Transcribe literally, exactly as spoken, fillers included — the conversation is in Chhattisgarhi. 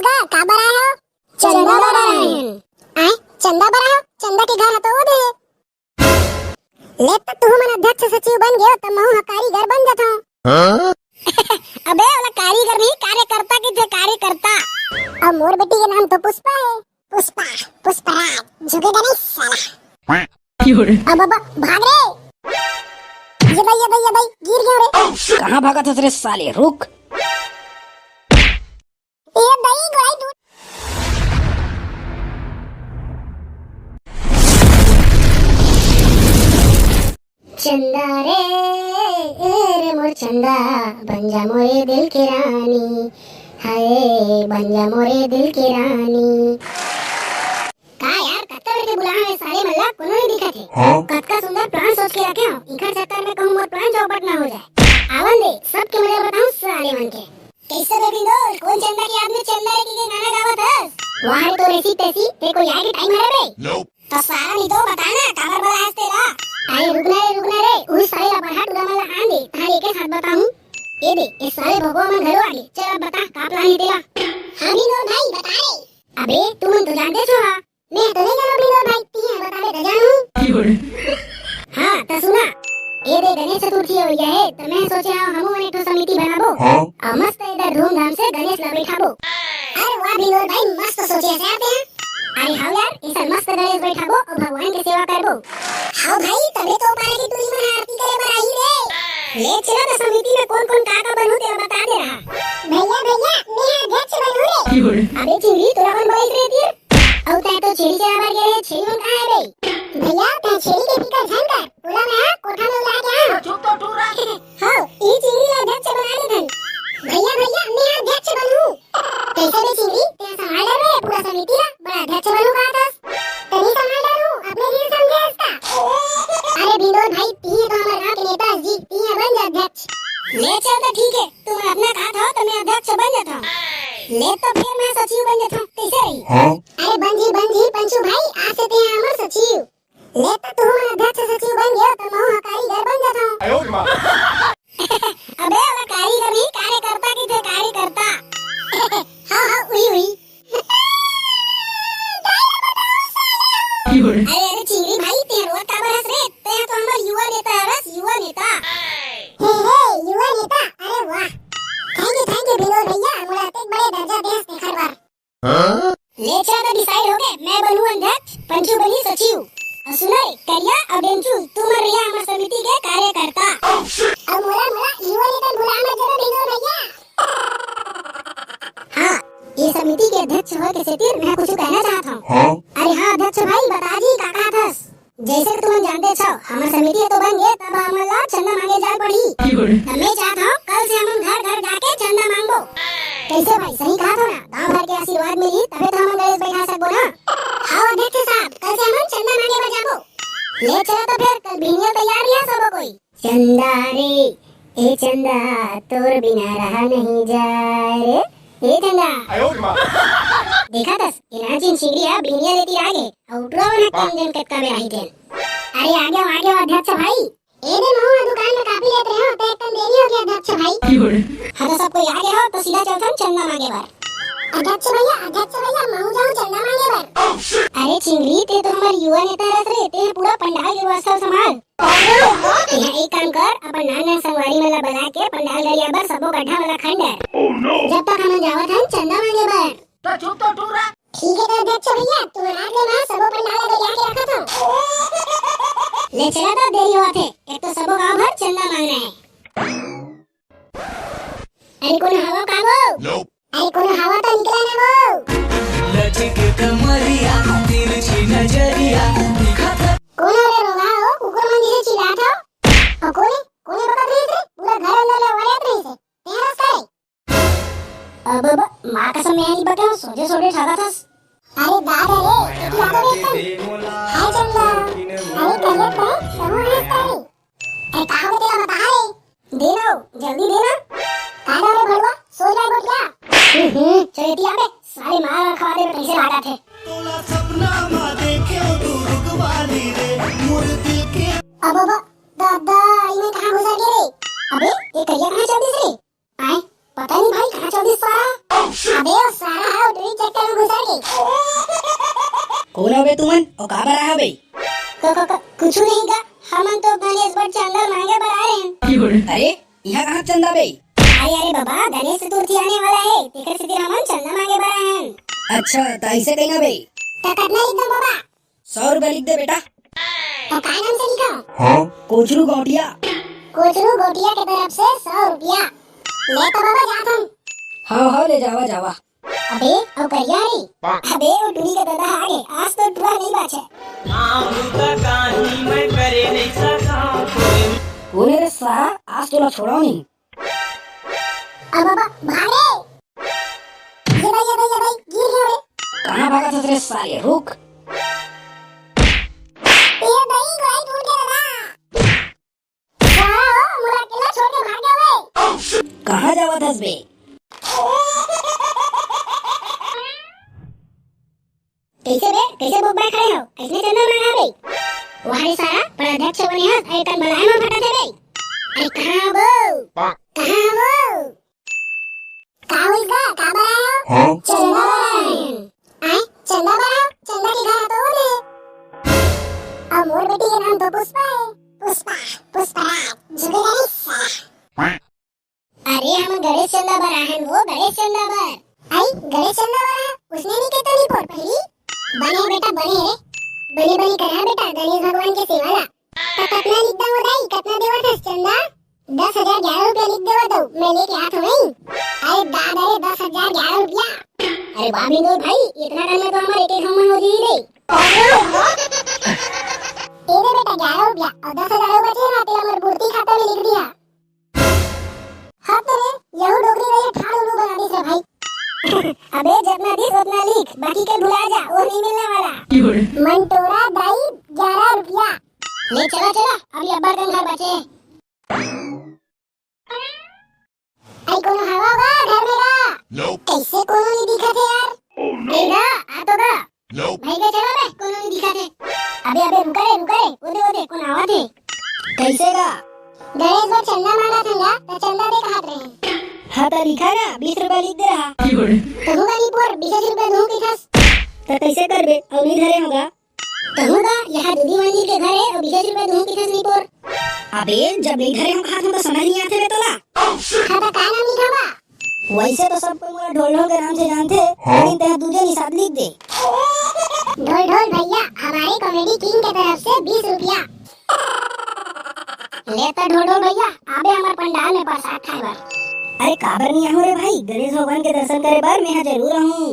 का, काबर आए हो? चंदा बर आए हन। आए, चंदा बर आए हो? चंदा के घर ह तो ओ दे। ले त तुहू मन अध्यक्ष सचिव बन गेव, त महू ह कारीगर बन जाथव। हाँ? अबे, ओला कारीगर नहीं, कार्यकर्ता कहिथे, कार्यकर्ता। अउ मोर बेटी के नाम तो पुष्पा हे। पुष्पा, पुष्पराज, झुकेगा नहीं साला। अब, अब, भाग रे। ये दई, ये दई, ये दई, गिर गया रे। कहाँ भागत हस रे साले, रुक। ये दई, गोई दूध। चंदा रे, ए रे मोर चंदा, बन जा मोरे दिल के रानी, हाय, बन जा मोरे दिल के रानी। का यार, कतका बेर के बुलाहूं ए साले मन ला, कोनो नहीं दिखत हे। हाँ? कतका सुंदर plan सोच के रखे हंव, इखर चक्कर में कहूं मोर plan चौपट ना हो जाए। आवन दे, सबके मजा बताहूं साले मन के। कइसे बे बिंदोल, कोन चंदा के याद में चंदा रे के गाना गावत हस? वाह रे, तो रेसी तेसी, ते कोई आए के time हरे बे? त सारा नितो बता ना, काबर बलायस तेला? अरे रुक ना रे, रुक ना रे, उही साले ला बरहा टूरा मन ला आन दे, तहां एके साथ बताहूं। ए दे, ए साले भगवा मन घलो आगे, चल अब बता, का plan हे तेला? हाँ बिंदोल भाई, बता रे। अबे, तुमन तो जानते हो हा। मैं तो नहीं जानो बिंदोल भाई, तिही बताबे त जानहूं। हाँ, त सुना। ए दे गणेश चतुर्थी हो गया हे, त मैं सोचे हंव हमू मन एक ठो समिति बनाबो। हाँ? अउ मस्त एकदम धूमधाम से गणेश ला बैठाबो। अरे वाह बिंदोल भाई, मस्त सोचे हस यार तें। अरे हाँ यार, अइसन मस्त गणेश बैठाबो अउ भगवान के सेवा करबो। हाँ भाई, तबे तो पारा के टूरी मन आरती करे बर आही रे। ले चला त समिति में कोन कोन का का बनहू तेला बता दे रहा। भैया भैया, मैं अध्यक्ष बनहूं रे। अबे चिंगरी, तोला कोन बोलिस रे तीर? अउ तैं तो छेरी चरा बर गे रहे, छेरी मन कहाँ हे बे? भैया, तैं छेरी के फिकर झन कर, ओला मैं कोठा में उला के आए हंव। चुप तो टूरा। हाँ, ई चिंगरी ला अध्यक्ष बना देथन। भैया, भैया, मैं अध्यक्ष बनहूं। कइसे बे चिंगरी, तैं संभाल डरबे पूरा समिति ला, बड़ा अध्यक्ष बनहूं कहत हस। तनी संभाल डरहूं, अपने दिल समझे हस का? अरे बिंदोल भाई, तिही तो हमर गांव के नेता हस जी, तिही बन जा अध्यक्ष। ले चल त ठीक हे, तुमन अतना कहत हव त मैं अध्यक्ष बन जाथंव। ले त फेर मैं सचिव बन जाथंव, कइसे रही? हाँ? अरे बन जी, बन जी, पंचू भाई, आज से तें हमर सचिव। ले त तुहू मन अध्यक्ष सचिव बन गेव, त महू ह कारीगर बन जाथंव। अबे, ओला कारीगर नहीं, कार्यकर्ता कहिथे, कार्यकर्ता। हाँ, हाँ, उही, उही। अरे, अरे, चिंगरी भाई, तें रोवत काबर हस रे? तें तो हमर युवा नेता हरस, युवा नेता। हे, हे, युवा नेता, अरे वाह। Thank you, thank you, Binod भैया, मोला अतेक बड़े दर्जा देस तेखर बर। हाँ? ले, चल, तो decide हो गए, मैं बनूं अध्यक्ष, पंचू बनी सचिव। अउ सुन रे, करिया अउ डेंचू, तुमन रहिया हमर समिति के कार्यकर्ता। अउ मोला, मोला, युवा नेता भुला मत जाबे, बिनोद भैया। हाँ, ये समिति के अध्यक्ष होय के सेतिर मैं कुछ कहना चाहत हूँ। हाँ? अरे हाँ अध्यक्ष भाई, बता जी का कहत हस? जैसे कि तुमन जानते छव, हमर समिति तो बन गए, तब हमन ला चंदा मांगे जाए पड़ही। तब मैं चाहत हूँ, कल से हमन घर घर जाके चंदा मांगबो। कैसे भाई, सही कहत हव ना? गांव भर के आशीर्वाद मिली, तबे तो हमन गणेश बैठा सकबो ना। हाँ अध्यक्ष साहब, कल से हमन चंदा मांगे बर जाबो। ले चलो तो फिर, कल भिनिया तैयार रहिया सबो कोई। चंदा रे, ए चंदा, तोर बिना रहा नहीं जाए रे, ए चंदा। देखत हस, ए नाचिन चिंगरी ह बिनिया लेती आगे, अउ टुरा मन ह कम दिन कतका बेर आही तेन। अरे आगे हो, आगे हो अध्यक्ष भाई। ए दे महू ह दुकान में कापी लेत रहे हो, ते एकदम देरी हो गया अध्यक्ष भाई। हाँ तो सब कोई आगे हो तो सीधा चलथन चंदा मांगे बर। अध्यक्ष भैया, अध्यक्ष भैया, महू जाऊं चंदा मांगे बर। अरे चिंगरी, ते तो हमर युवा नेता रस रे, ते पूरा पंडाल के व्यवस्था संभाल। तेहा एक काम कर, अपन नान नान संगवारी मन ला बला के पंडाल गड़िया बर सबो गड्ढा वाला खंडर। जब तक हमन जावत हन चंदा मांगे बर। तो चुप तो टूरा। ठीक है तो अध्यक्ष भैया, तुमन आके मैं सबो पंडाल ला गड़िया के रखत हूँ। ले चला तो देरी होत हे, एक तो सबो गांव भर चंदा मांगना है। अरे कोनो हवा का वो? अरे कोनो हवा तो निकला ना वो। लचके कमरिया, तिरछी नजरिया, दिखत। कोन रे रोगहा हो, कुकुर मन जैसे चिल्लात हो? अउ कोने, कोने बकत रहिस रे? पूरा घर अंदर ले वाले रहिस हे। तेरा रस करे। अब, अब, माँ कसम मैं नहीं बके हूँ, सोझे सोझे ठाकत हस। अरे दादा रे, इतना तो देख तुम। हाय चंदा। अरे करिया पे, कमो हंसता रे। अरे का हो तेरा बता रे। दे ना, जल्दी दे ना। का ना रे भड़वा, सो जाए गोठिया। हम्म, चल इतिया बे, साले मार और खवा दे, कैसे लागत है। तोला सपना मा देखे तू रुकवाली रे, मोर दिल के। अब, अब, दादा, इमे कहाँ घुसा गए रे? अबे, ये करिया कहाँ चल दिस रे? आए, पता नहीं भाई, कहाँ चल दिस सारा। अबे, वो सारा है, कोन हवे तुमन अउ काबर आए हवे? क-, क-, क-, कुछु नहीं गा, हमन तो गणेश बर चंदा मांगे बर आए रहेन। अरे, इहाँ कहाँ चंदा बे? अरे, अरे बाबा, गणेश चतुर्थी आने वाला हे, तेकर सेती हमन चंदा मांगे बर आए हन। अच्छा, त ऐसे कहीं ना बे। त कतना लिख दो बाबा? सौ रुपया लिख दे बेटा। त का नाम से लिखा? हाँ? कोचरू गौटिया। कोचरू गौटिया के तरफ से सौ रुपया। ले तो बाबा जात हन। हाँ, हाँ, ले जावा, जावा। अबे, अउ करिया रे। अबे, वो टूरी के ददा आ गे, आज तो टूरा नहीं बाचे। माँ भूता काही मैं करे नहीं सका। कोने रे सारा, आज तोला छोड़ा नहीं। अब बाबा, भागे। ये भाई, ये भाई, ये भाई, गिर गया रे। कहाँ भागत हस रे साले, रुक। ये भाई, गोड़ टूट गया दादा। सारा हो, मोला अकेला छोड़ के भाग गया बे। कहाँ जावत हस बे? कैसे बे? कैसे बुक बैठ खड़े हो? कैसे चंदा मांगा बे? वाह रे सारा, पर अध्यक्ष बने हस, अरे तन बलाए में फटा थे बे। अरे कहाँ हो बो? कहाँ हो बो? का होइस गा? का बर आए हो? हाँ? चंदा बर आए हैं। आए? चंदा बर आए हो? चंदा के घर तो वो दे। अब मोर बेटी के नाम तो पुष्पा है। पुष्पा, पुष्पराज, झुकेगा नहीं साला। अरे, हमन गणेश चंदा बर आए हन वो, गणेश चंदा बर। आई, गणेश चंदा बर आए, उसने नहीं कहता नहीं पोर पहली। बने बेटा, बने रे। बने, बने करा बेटा, गणेश भगवान के सेवा ला। त कतना लिख दऊं दाई, कतना देवत हस चंदा? दस हजार ग्यारह रुपया लिख देवत हूँ, मैं लेके आत हूँ नहीं। अरे दादा रे, दस हजार ग्यारह रुपया। अरे वाह बिंदु भाई, इतना कन में तो हमारे एक एक हमन हो जी रे। ए दे बेटा, ग्यारह रुपया अउ दस हजार अउ बचे ना, तेला मोर बुड़ती खाता में लिख दिया। हाँ तो रे, यहू डोकरी रही ठाड़ उल्लू बना दिस रे भाई। अबे जतना दिस उतना लिख, बाकी के भुला जा, वो नहीं मिलने वाला। मंटोरा दाई ग्यारह रुपया। ले चला चला, अभी अब्बड़ कन घर बचे। आई कोनो हवा गा घर में गा? कैसे कोनो नहीं दिखत हे यार? ए गा, आ तो गा। भाई गा चला बे, कोनो नहीं दिखत हे। अबे, अबे, रुका रे, रुका रे, ओदे, ओदे, कोनो आवत हे। कैसे गा? गणेश बर चंदा मांगत हन गा, त चंदा दे कहत रहे। हाँ, त लिखा ना, बीस रुपया लिख दे रहा। कहूँ गा नहीं पोर, बीस रुपया दूँ किथस। त कैसे करबे, अउ नहीं धरे होगा? कहूँ गा, यहाँ दूधी मंदिर के घर है और बीस रुपया दूँ किथस नहीं पोर। अबे, जब नहीं धरे हम खात हम तो समझ नहीं आते बे तोला। हाँ, त का नाम लिखा बा? वैसे तो सब कोई मोला ढोल ढोल के नाम से जानथे, हाँ? लेकिन तेहा दूजे निषाद लिख दे। ढोल ढोल भैया, हमारे कॉमेडी किंग के तरफ से बीस रुपया। ले त ढोल ढोल भैया, आबे हमर पंडाल में प्रसाद खाए बर। अरे काबर नहीं आहूँ रे भाई, गणेश भगवान के दर्शन करे बर मैं हा जरूर आहूँ।